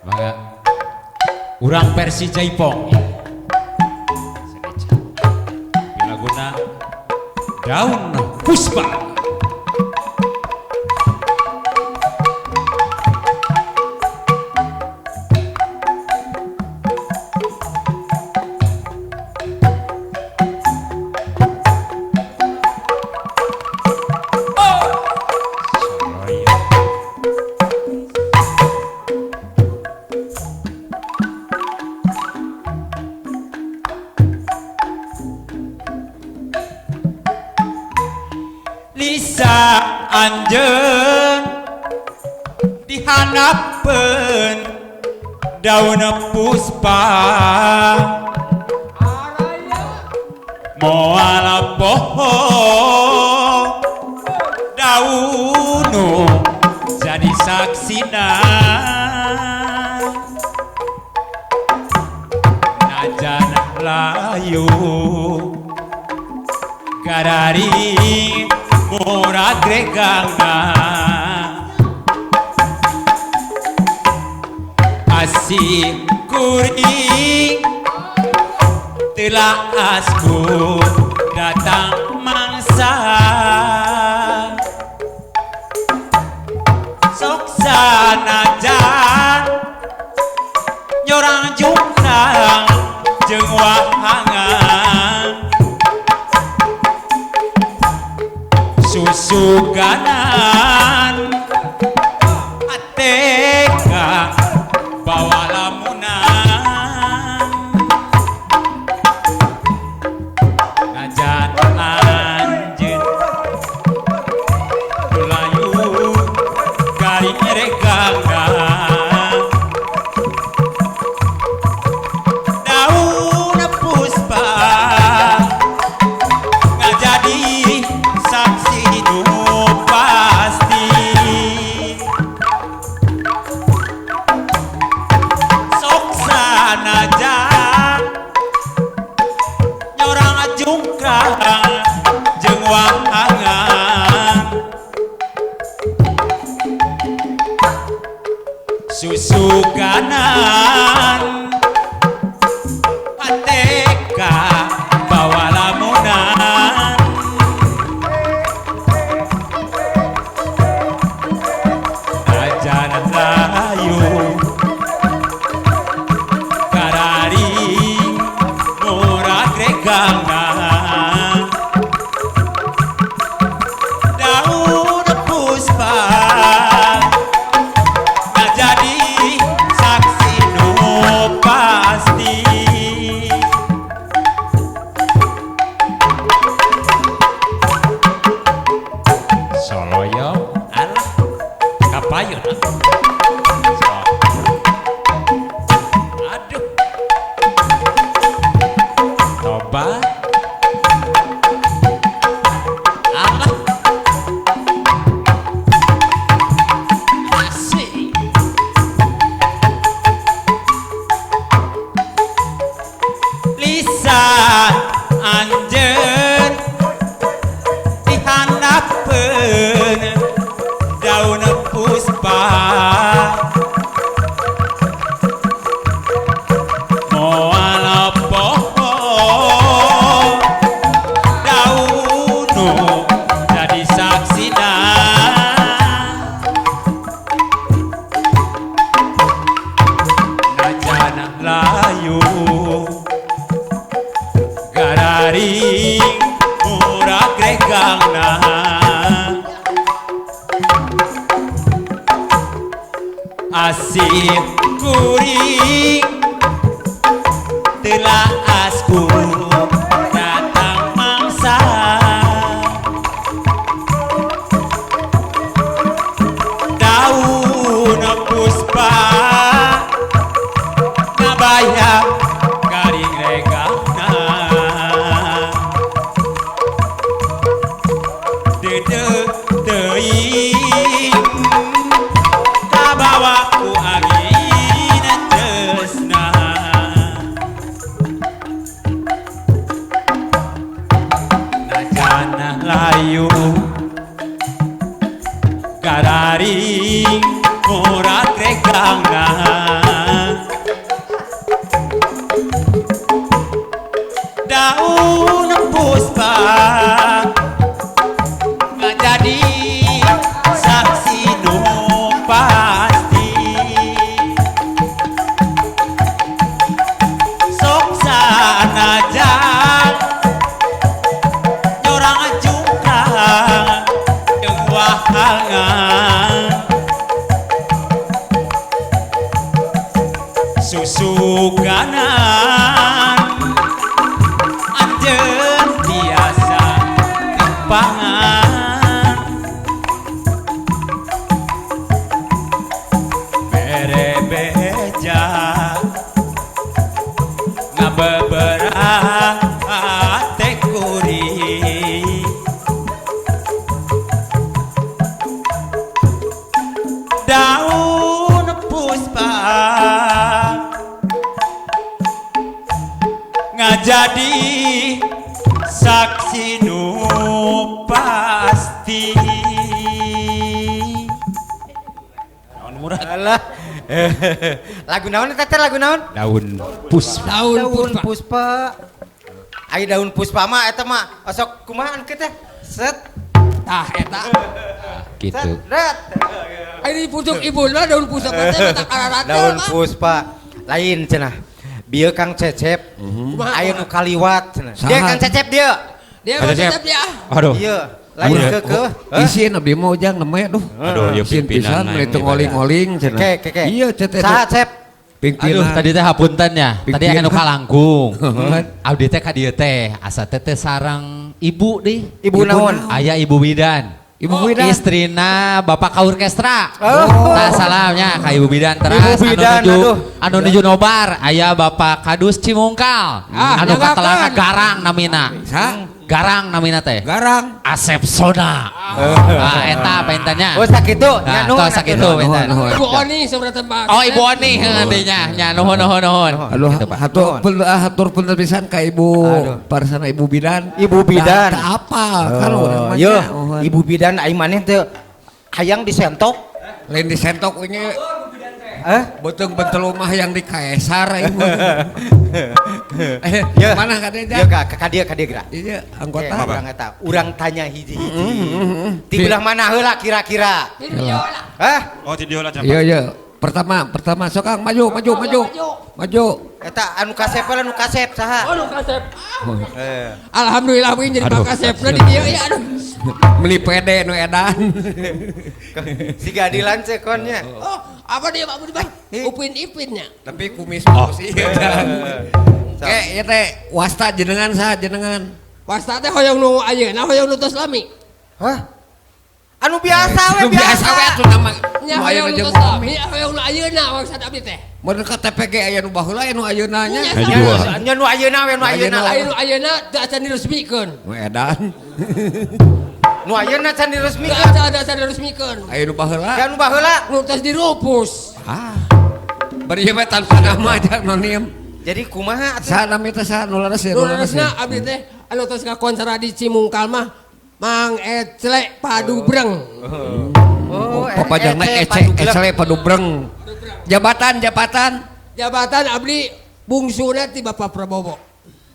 Mangga urang versi Jaipong. Laguna Daun Puspa. Lisa anjeun dihanapeun daun puspa moal poho daunu jadi saksina najan layu gararing murag regangna asih kuring telaasku datang mangsa sok sanajan nyorang jungkang jeung wahangan susuganan ateka bawa lamunan najan anjeun layu garing regangna daun puspa ngajadi saksi nu pasti sok sanajan nyorang jungkang jeung wahangan susuganan pateka bawa lamunan najan layu gararing murag regangna daun puspa ngajadi saksi nu pasti. Soloyo alah kapayun aduh tobat alah asik Lisa anjeun dihanapeun daun puspa moal poho daunu jadi saksina najan layu gararing murag regangna asih kuring telaasku datang mangsa daun puspa ngabayang garing regangna deudeuh teuing kabawa ku angin tresna najan layu gararing murag regangna. Susuganan anjeun biasa kepangan bere beja ngabeberah teh kuring daun puspa ngajadi saksi nu pasti. Naon murah? Alah. Lagu naon eta teh, lagu naon? Daun puspa. Daun Daun puspa. Puspa. Ai daun puspa mah eta mah osok kumaha anu kieu teh? Set Tah eta. Gitu. set ret. Ai dipucuk ibuna daun puspa teh mata kararatel Daun mah. puspa lain cenah. Bieu Kang Cecep. Kumaha, Aya nu kaliwat cenah. Saha? Dia Kang Cecep dia. Dia Kang mah Cecep. Cecep dia. Aduh. Iya, lain Aduh. keukeuh. Hah? Isin abdi mah ujang namanya duh. Aduh, ieu Isin pimpinan pisan meuli teu ngoling-ngoling cenah. Ke ke ke. Iya cet eta. Saha Cep? Pimpinan. Aduh, tadi teh hapunten ya. Tadi Pimpinan. anu kalangkung. Abdi teh ka dieu teh, asa teh teh sareng ibu deh. Ibu naon? Aya Ibu Bidan. Ibu Bidan. Istrina Bapak ka orkestra. Oh. Tah salamnya ka Ibu Bidan terus Ibu Bidan, anu nuju aduh. anu nuju nobar aya Bapak Kadus Cimungkal. Ah, Anu nyanggakeun. katelahna Garang namina. Sa? Garang namina teh. Garang. Asep Sona. Ah, eta pentannya. Oh sakitu, Nah, nya nuhun tos sakitu atuh. benten. Nuhun, Ibu Oni sebenarnya Pak. Oh, Ibu Oni heuh nya. Nya nuhun nuhun nuhun. Aduh, Gitu, Pak. hatur pun hatur pun pisan ka Ibu Aduh. parsana Ibu Bidan. Ibu Bidan. Teu apa kan urang mah Yo, nya, oh. Ibu Bidan ai maneh teu hayang disentok. Lain disentok ini Eh? beuteung bentel mah yang di Kaisar ieu. Eh, Ya. mana ka dieu? Yo ka ka dieu ka dieu geura. Iya, Oke, anggota. urang eta, urang tanya hiji-hiji. Ti belah mana heula kira-kira? Di dieu lah. Hah? Oh, ti dieu lah Iya, iya. Pertama, pertama sok Kang maju, maju, maju. Maju. Eta anu kasep heula nu kasep saha? Oh, nu kasep. Eh. Alhamdulillah wing jadi Aduh. Pak Kasepna di dieu ya aduh. Meli pede nu edan. Siga adilan cekon nya. Oh, apa dia Pak Budi Bang? Upin Ipinnya. Tapi kumis Oh. sih. Oke, ieu teh wasta jenengan saha jenengan? Wasta teh hoyong nu ayeuna hoyong nu tos lami. Hah? Anu biasa we Nu biasa we atuh nama. Nya Nu hoyong ayeuna nu jeung tos lami, hoyong nu ayeuna maksud abdi teh. Mun KTP ge aya nu baheula aya nu ayeuna nya. Nya, Hiji dua. Nya nu ayeuna we nu ayeuna. Aya nu ayeuna teu acan diresmikeun. Nu edan. Nu ayeuna can Teu diresmikeun. acan acan diresmikeun. Aya nu baheula. Ya nu baheula. Nu tos dirupus. Ah. Bari ieu mah tanpa nama aja anonim. Jadi kumaha atuh? Saha nami teh saha nu leres ya? Nu Nu leres leresna ya? abdi teh anu tos kakoncara di Cimungkal mah Mang Ecle Padubreng. Oh, Papajangna Ece Ece Padugleng. Ece Padubreng. Jabatan jabatan Jabatan abdi bungsuna ti Bapak Prabowo.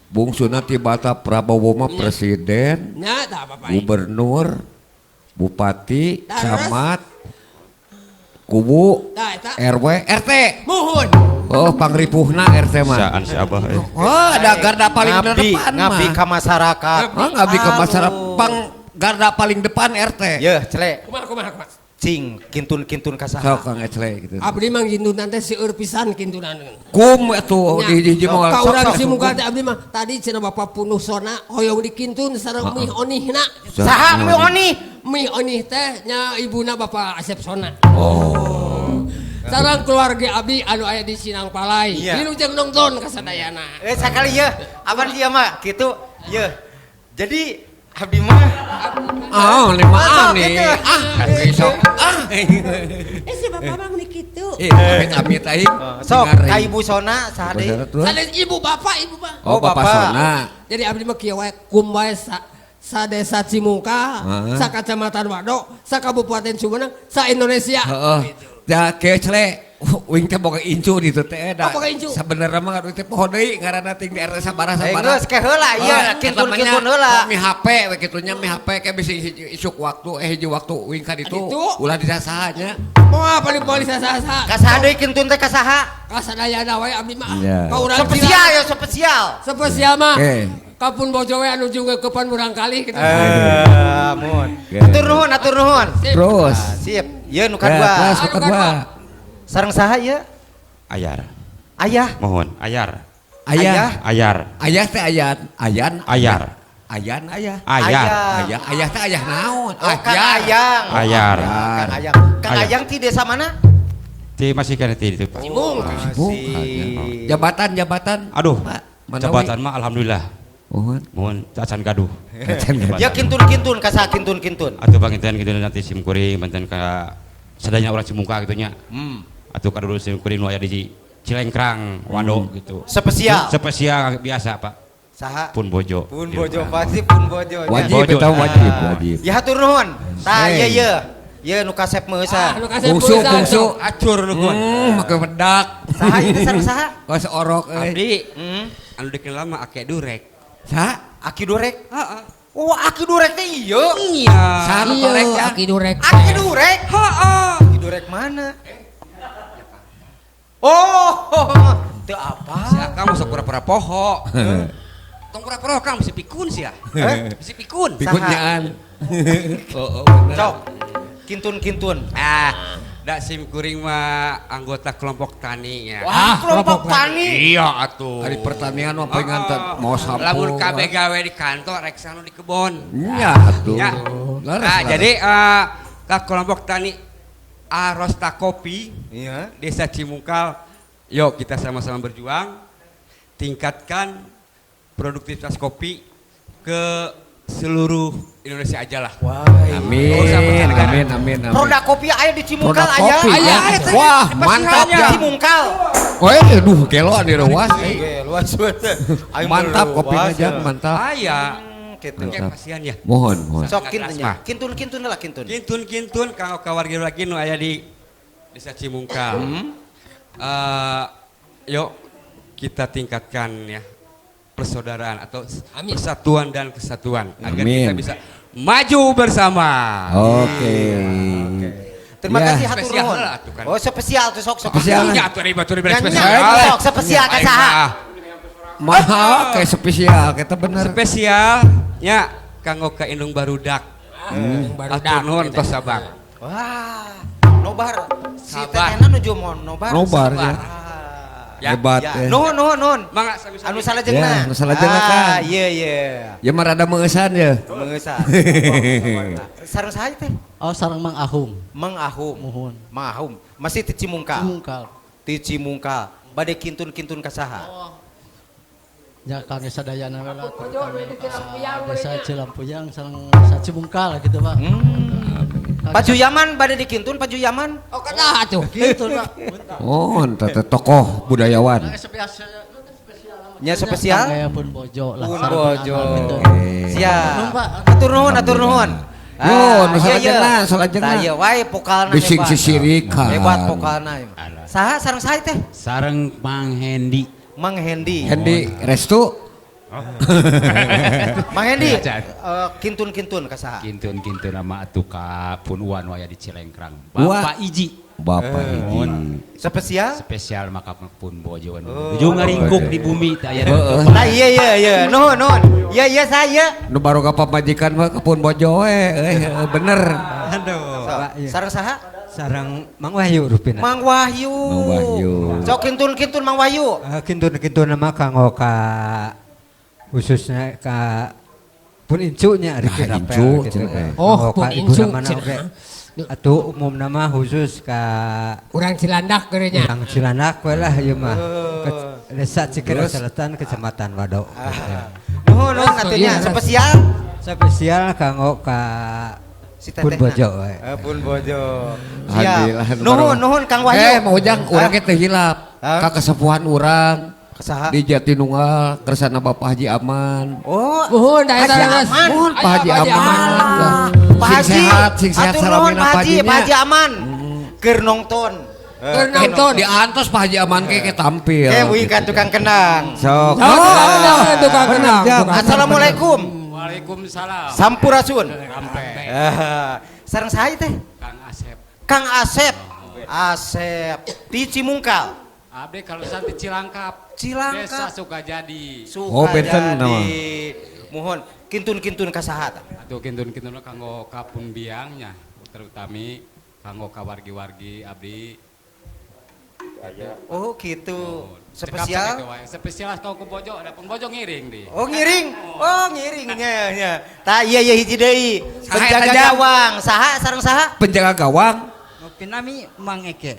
Bungsuna ti Bapak Prabowo mah presiden, Nya tah Bapak. gubernur, bupati, Terus? camat, kubu, Tah eta. RW, RT. Muhun. Oh, pangripuhna RT mah. Saan si Abah eh. Oh, ada garda paling Ngabdi, depan ngabdi mah. ka masyarakat. Oh, ngabdi ke masyarakat. Aduh. Pang garda paling depan RT. Yeuh, cele. Kumaha kumaha kumaha. Cing, kintun-kintun ka saha? Sok Kang Ecle gitu. Abdi mah kintunan teh seueur pisan kintunan. Kum atuh Nya. di hiji mah. Ka Sok, urang sok. Cimungkal teh abdi mah tadi cenah Bapak Punuh Sona hoyong dikintun sareng Mih Onihna. Saha Mi Oni? Mih Onih teh nya ibuna Bapak Asep Sona. Oh. Sareng keluarga abdi anu aya di Sinang Palai. Iya. Wilujeng nonton ka sadayana. Eh sakali yeuh, apan ieu mah kitu yeuh. Jadi abdi mah Ah, lima Sok, nih. gitu. Ah, besok. Ah. Eh si Bapak mah meuni kitu. Eh, amit amit aing. Sok ka Ibu Sona saha deui? Sanes ibu bapak ibu mah. Oh, Oh, Bapak Bapak. Sona. Jadi abdi mah kieu wae kum wae sa sa desa Cimungkal, Heeh. sa kecamatan Wado, sa kabupaten Sumedang, sa Indonesia. Heeh. Da kecle wing teh boga incu di teh da. Oh, boga incu. Sabenerna mah aduh teh poho deui ngaranna ting di RT sabaraha Eh sabaraha. geus ke heula ieu kintun-kintun heula. Mi HP we kitu nya mi HP ke bisi hiji isuk waktu eh hiji waktu wing ka ditu Ditu. ulah disasaha nya. Moal paling paling sasa-sasa. Ka saha deui kintun teh ka saha? Ka sadayana wae abdi mah. Iya. Ka urang Spesial ya spesial. Spesial mah. Oke. Kapun bojo we anu juga kepan murangkalih gitu. Eh, mun. Atur nuhun, atur nuhun. Sip. Terus. Ah, sip. Ieu nu Ya, kadua. kelas nu Anu kadua. Sareng saha ieu? Ayar. Ayah. Mohon, ayar. Ayah. Ayar. Ayah teh ayan, ayan, Ayar. Ayan ayah. Ayar. Ayah, ayah teh ayah naon? Oh, Kang Ayang. Ayar. Kang Ayang. Kang Ayang ti desa mana? Ti masih kena ti itu, Pak. Cimung. Masih. Jabatan, jabatan. Aduh. Pak, mana Jabatan mah alhamdulillah. Mohon. Mohon acan gaduh. Acan gaduh. Ya kintun-kintun ka saha kintun-kintun. Atuh panginten kitu nanti sim kuring banten ka sadaya urang Cimungkal gitu nya. Atuh ka dulu sim kuring nu aya di Cilengkrang, Wado gitu. Spesial. Spesial biasa, Pak. Saha? Pun Bojo. Pun Bojo pasti pun Bojo. nya. Wajib Bojo. eta wajib, wajib. Ya hatur nuhun. Tah Hey. ieu ieu. Ieu nu kasep meusan. Ah, nu kasep Bungsu, meusan. bungsu. Acur nu kuan. Make bedak. Saha ieu sareng saha? Kos orok euy. Abdi Hmm. anu dikenal mah Ake Durek. Sa? Aki Durek. Heeh. Oh, Aki Durek teh ieu. Iya. Sa nu Iya, kolek ya? Aki Durek. Aki Durek. Heeh. Aki Durek mana? Oh, teu apa? Si Akang masuk pura-pura poho. Tong pura-pura Kang mesti pikun sih ya. Mesti pikun. Pikun nyaan. Oh, oh, bener. Cok. Kintun-kintun. Ah, dak sim kuring mah anggota kelompok tani ya. Wah, Ah, kelompok kelompok tani. Iya atuh. Ari pertanian mah pengen mau sapu. Lamun kabeh gawe di kantor rek sanu di kebon. Nya atuh. Ya. Laras, Nah, laras. jadi ke kelompok tani Arosta Kopi Iya. Desa Cimungkal, yuk kita sama-sama berjuang tingkatkan produktivitas kopi ke seluruh Indonesia aja lah. Wah. Amin, Nggak usah percaya. amin, amin, amin. Produk kopi aya di Cimungkal Produk aya. kopi, Aya, ya. aya, Wah, mantap Aya. ya. Cimungkal. Oh, aduh, gelo di ruas. Oke, luas banget. Mantap kopi aja, mantap. Aya. Gitu. Oke, Mantap. kasihan ya. Mohon, mohon. Sok kintunnya. Kintun-kintun lah kintun. Kintun-kintun kanggo ka wargi lagi nu aya di Desa Cimungkal. Yuk kita tingkatkan ya persaudaraan atau Amin. persatuan dan kesatuan agar Amin. kita bisa maju bersama. Oke. Terima Ya. kasih hatur Spesial nuhun. lah atuh kan. Oh, spesial tuh sok sok. Spesial. Iya atuh riba atuh riba Nya, spesial. nya, sok spesial ka Aing saha? mah. Mahal kayak spesial, kita bener. Spesial nya kanggo ka indung barudak. Barudak. Atur nuhun tos sabang. Wah, nobar. Si Sabar. tetehna nuju mau nobar. Nobar ya. Ah. Ya. Hebat Ya, ya. nuhun nuhun nuhun. Mangga sami-sami. Anu salajengna. Ya, anu salajengna, Ah, Kang. iya iya. Ya mah rada meueusan ya. Meueusan. Sareng saha teh? Oh, sareng Mang Ahum. Mang Ahum. Muhun. Mang Ahum. Masih ti Cimungkal. Cimungkal. Ti Cimungkal. Bade kintun-kintun ka saha? Ya kangge sadayana we lah terutama ka desa Cilampuyang sareng desa Cimungkal gitu, Pak. Pak Juyaman bade dikintun Pak Juyaman. Oh, kedah atuh. Gitu, Pak. Oh, tete tokoh budayawan. Nah, spesial Nya spesial? Kayak pun bojo lah. Pun sareng bojo. anak gitu. Siap. Nuhun, Pak. Atur nuhun, atur nuhun. Yo, nu salajengna, salajengna. Tah ieu wae pokalna Bising hebat. sisirikan. Hebat pokalna. Saha sareng saha teh? Sareng Mang Hendi. Mang Hendi. Hendi Restu. Mang Hendi, Ya, Chan. kintun-kintun ka saha? Kintun-kintun nama atuh ka pun uan nu aya di Cilengkrang. Ua. Bapak Iji. Bapak Iji. Spesial? Spesial maka pun bojo anu. Nuju ngaringkuk di bumi teh aya. Heeh. Tah iya iya iya. Nuhun nuhun. Iya iya saya. Nu baroga pamajikan mah ka pun bojo we, bener. Aduh, Pak, iya. Sareng saha? Sareng Mang Wahyu rupina. Mang Wahyu. Mang Wahyu. Sok kintun-kintun Mang Wahyu. Kintun-kintun nama kanggo ka khususnya ka pun incunya Riki Ah, Rapel incu, gitu. cenah. Oh, Kanggo pun ka ibu incu, namana cenah. oge. Atuh umum nama khusus ka Urang Cilandak gerenya. urang Cilandak we lah ieu mah. Desa Cikeas Selatan, Kecamatan Wado. Gitu. Nuhun nuhun atunya Iya. spesial. Spesial kanggo ka Si pun tetehna. bojo we. Pun bojo. Alhamdulillah. Siap. Nuhun nuhun Kang Wahyu. Mau Ujang, urang ge teu hilap. Hah? Ka kesepuhan urang. Saha? Di Jatinunggal, kersana Bapak Haji Aman. Oh, Muhun da eta Haji leres. Aman. Mohon Pak Haji Ayo, Pak Haji Aman. Pak Sing Haji. sehat, sing sehat Atur nuhun salamina Pak Pak Haji, Haji. Pak Haji Aman. Keur nongton. Keur nonton. Diantos Pak Haji Aman ke tampil. Ke wih ka tukang kendang. Sok. Oh, tukang kendang, tukang kendang. Jam. Assalamualaikum. Waalaikumsalam. Sampurasun. Rampe. Sareng saha teh? Kang Asep. Kang Asep. Asep di Cimungkal. Abdi kalau di Cilangkap. Cilangkap. Desa Sukajadi. Sukajadi. Oh, benten nama. Mohon kintun-kintun ka saha tah? Atuh kintun-kintun kanggo kapun biangnya terutami kanggo kawargi-wargi abdi Oh gitu. Spesial. Spesial kau ku Bojo, ada pun Bojo ngiring di. Oh ngiring. Oh ngiringnya nya. Tah iya iya hiji deui. Penjaga gawang. Saha sareng saha? Penjaga gawang. Nami Mang Eke.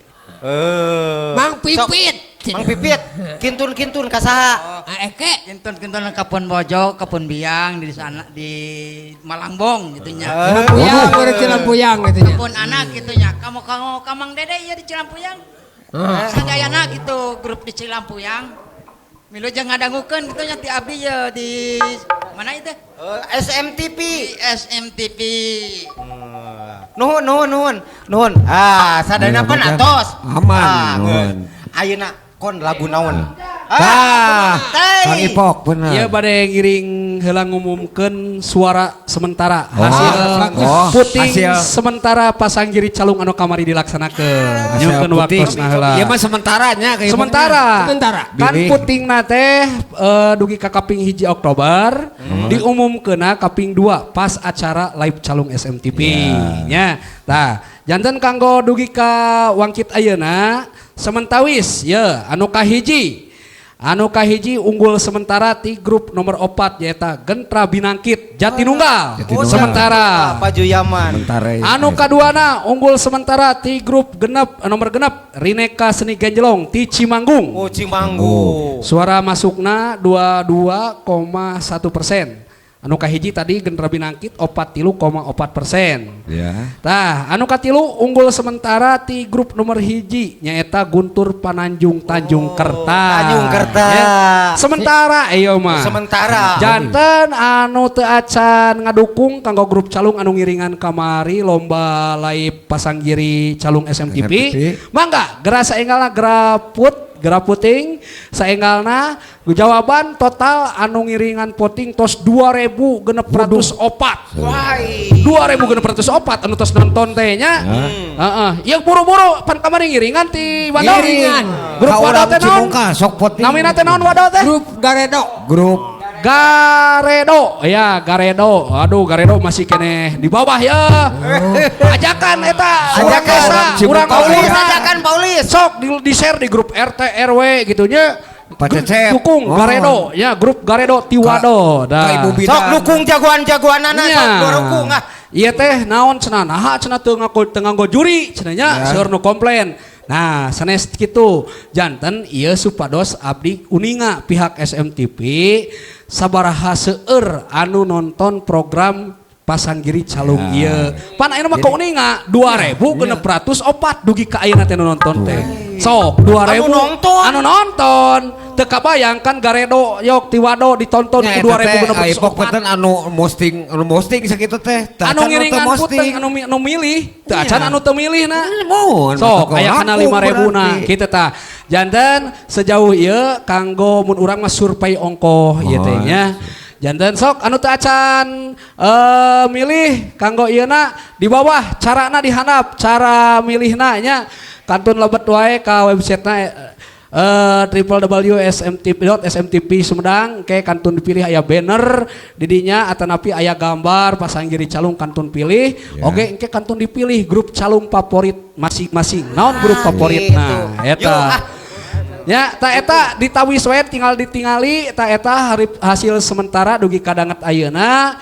Mang Pipit. Mang Pipit, kintun-kintun ka saha? Eke. Kintun-kintun ka Pun Bojo, ka Pun Biang di sana di Malangbong gitu nya. Cilampuyang, urang Cilampuyang gitu nya. Pun anak gitu nya. Kamu kamu ka Mang Dede ieu di Cilampuyang. Sadayana gitu grup di Cilampuyang. Milu jeung ngadangukeun gitu nya ti abdi ye di mana itu? SMTP. Di SMTP. Nuhun nuhun nuhun. Nuhun. Ah, sadayana pan atos. Aman. Nuhun. Ayeuna kon lagu naon? Ah, Kang Ipok bener. Ieu bade ngiring heula ngumumkeun suara sementara hasil puting sementara pasanggiri calung anu kamari dilaksanakeun. Nyungkeun waktosna heula. Ieu mah sementaranya kayak sementara. Sementara. Kan putingna teh dugi ka kaping 1 Oktober diumumkeunna kaping 2 pas acara live calung SMTP nya. Tah, janten kanggo dugi ka wangkit ayeuna sementawis ya anu kahiji unggul sementara ti grup nomor 4 nyaeta Gentra Binangkit Jatinunggal. Jatinunggal. Sementara Pak Juyaman. Anu kaduana unggul sementara ti grup genep nomor genep Rineka Seni Genjelong ti Cimanggung. Oh Cimanggung. Suara masukna 22,1%. Anu kahiji tadi Gentra Binangkit 43,4%. Ya. Tah, anu katilu unggul sementara ti grup nomor hiji nyaeta Guntur Pananjung Tanjung Kerta. Tanjung Kerta. Ya. Sementara ieu mah. Sementara. Janten anu teu acan ngadukung kanggo grup calung anu ngiringan kamari lomba live pasanggiri calung SMTP. Mangga geura saenggalna geraputing saenggalna jawaban total anu ngiringan voting tos 2.604. Wah. 2.604 anu tos nonton teh nya. Heeh. Ieu buru-buru pan kamari ngiringan ti Wado. Ngiringan. Grup Wado teh naon? Sok voting. Namina teh naon Wado teh? Grup Garedo. Grup Garedo. Ya, Garedo. Aduh, Garedo masih keneh di bawah ya. Ajakan eta. Ajakan. Urang Paulis, ajakan Paulis. Sok di-share di grup RT RW gitu nya. Pak Cecep. Dukung Garedo, ya grup Garedo Tiwado. Dah. Sok dukung jagoan-jagoanana sok dukung ah. Ieu teh naon cenah naha cenah teu nganggo juri cenah nya seueur nu komplain. Nah, sanes kitu. Janten ieu supados abdi uninga pihak SMTP sabaraha seueur anu nonton program pasanggiri calung ieu. Pan ayeuna mah kauninga 2.604 dugi ka ayeuna teh nu nonton teh. Sok 2.000 anu nonton. Teu kabayang kan Garedo yok Tiwado ditonton ku 2.604. Ipok beten anu posting sakitu teh. Anu ngiringan puting anu milih, teu acan anu teu milih na. Sok aya kana 5.000 na kitu tah. Janten sejauh ieu kanggo mun urang mah survei ongkoh ieu teh nya. Janten sok anu teu acan milih kanggo ieu na di bawah carana dihandap cara milihna nya kantun lebet wae ka websitena www.smtp.smtp Sumedang ke kantun dipilih aya banner didinya atanapi aya gambar pasanggiri calung kantun pilih. Oke engke kantun dipilih grup calung favorit masing-masing naon grup favorit nah eta ya ta eta ditawis wae tinggal ditingali ta eta hasil sementara dugi kadanget ayeuna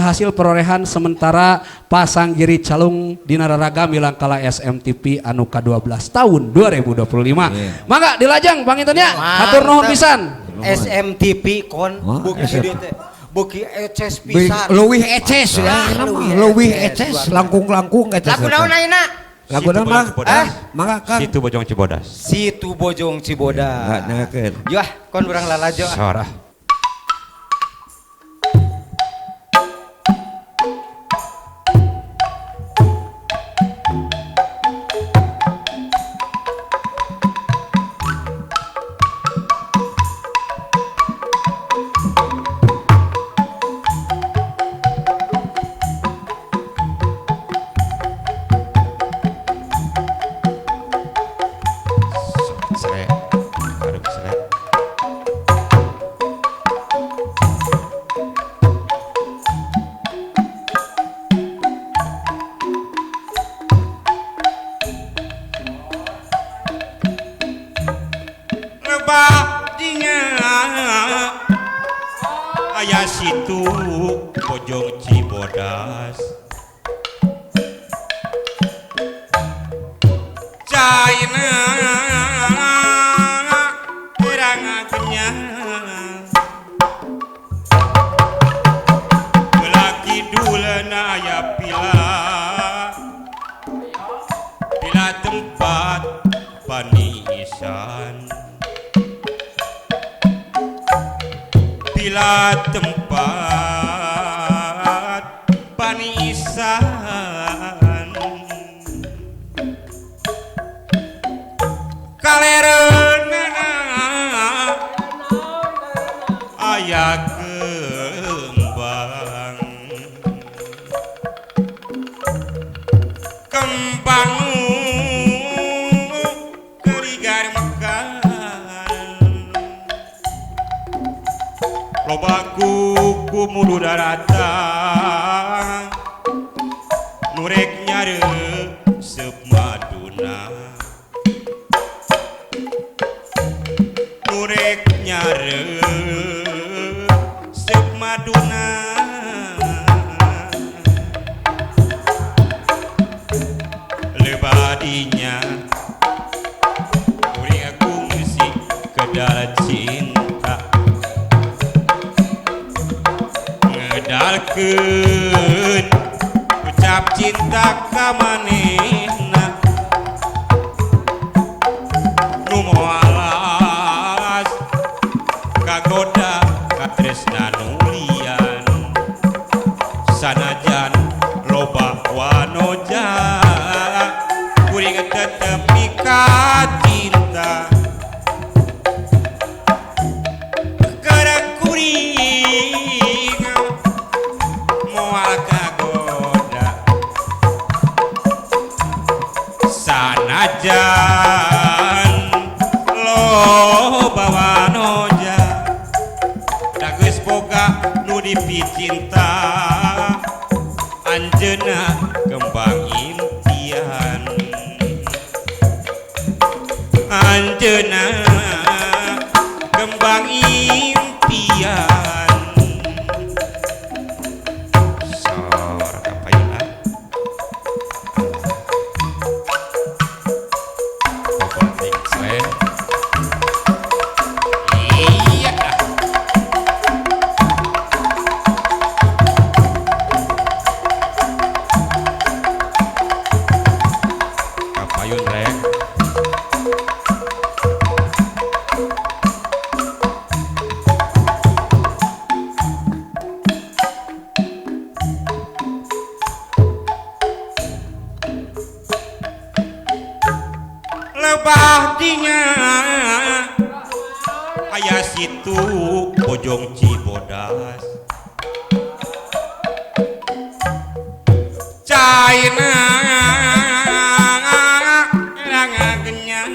hasil perolehan sementara pasanggiri calung dina raraga milangkala SMTP anu ka-12 tahun 2025. Mangga dilajeng panginten nya. Hatur nuhun pisan. SMTP kon beuki dieu teh. Beuki eces pisan. Leuwih eces ya, leuwih eces langkung-langkung eces. Lagu naon ayeuna? Lagu naon mah? Mangga Kang. Situ Bojong Cibodas. Situ Bojong Cibodas. Yah, kon urang lalajo. Sorah. Sere. Aduh, sere. Lebah dinya aya situ Bojong Cibodas. Caina terang kenyang belaki dulena aya pila pila tempat panisan pila tempat panisan kalereunana aya kembang kembang kerigar mekar loba kuku mulu daratan nurek nyaresep maduna nurek nyaresep maduna lebadinya kuring kungsi kedal cinta ngedalkeun ucap cinta ka manehna nu moalas kagoda katresna nulian sanajan loba wanoja kuring tetep mika cinta keur kuring moal kagoda sanajan loba wanoja da geus boga nu dipicinta anjeunna kembang impian anjeunna kembang impian. Sor kapayuna pokoting sle iya kapayun rek. Lebah dinya aya situ Bojong Cibodas caina rangagenyang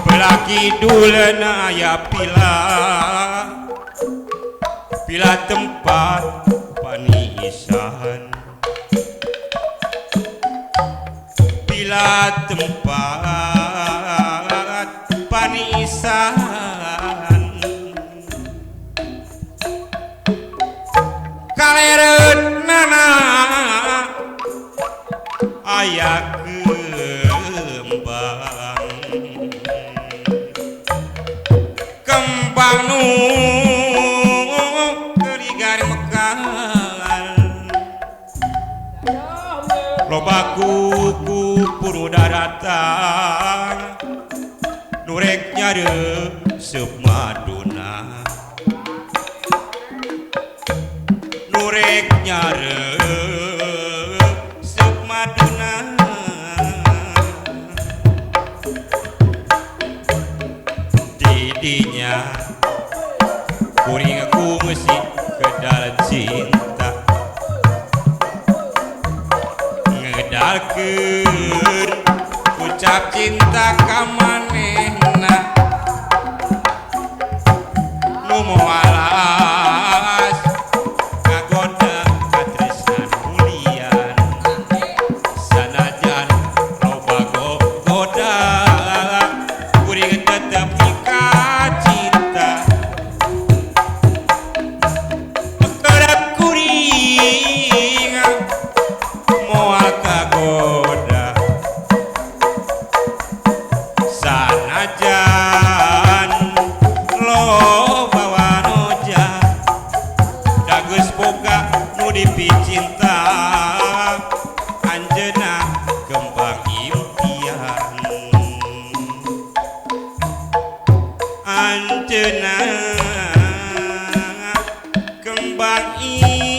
belaki dulena aya pila pila tempat panisan pila tempat panisan kalereunana aya kembang kembang nu kerigar mekar loba kuku puru daratan nurek nyaresep maduna nurek nyaresep maduna didinya kuring kungsi kedal cinta ngedalkeun ucap cinta ka manehna nu moalas kagoda katresnan mulian sanajan loba goda Bang Iwan.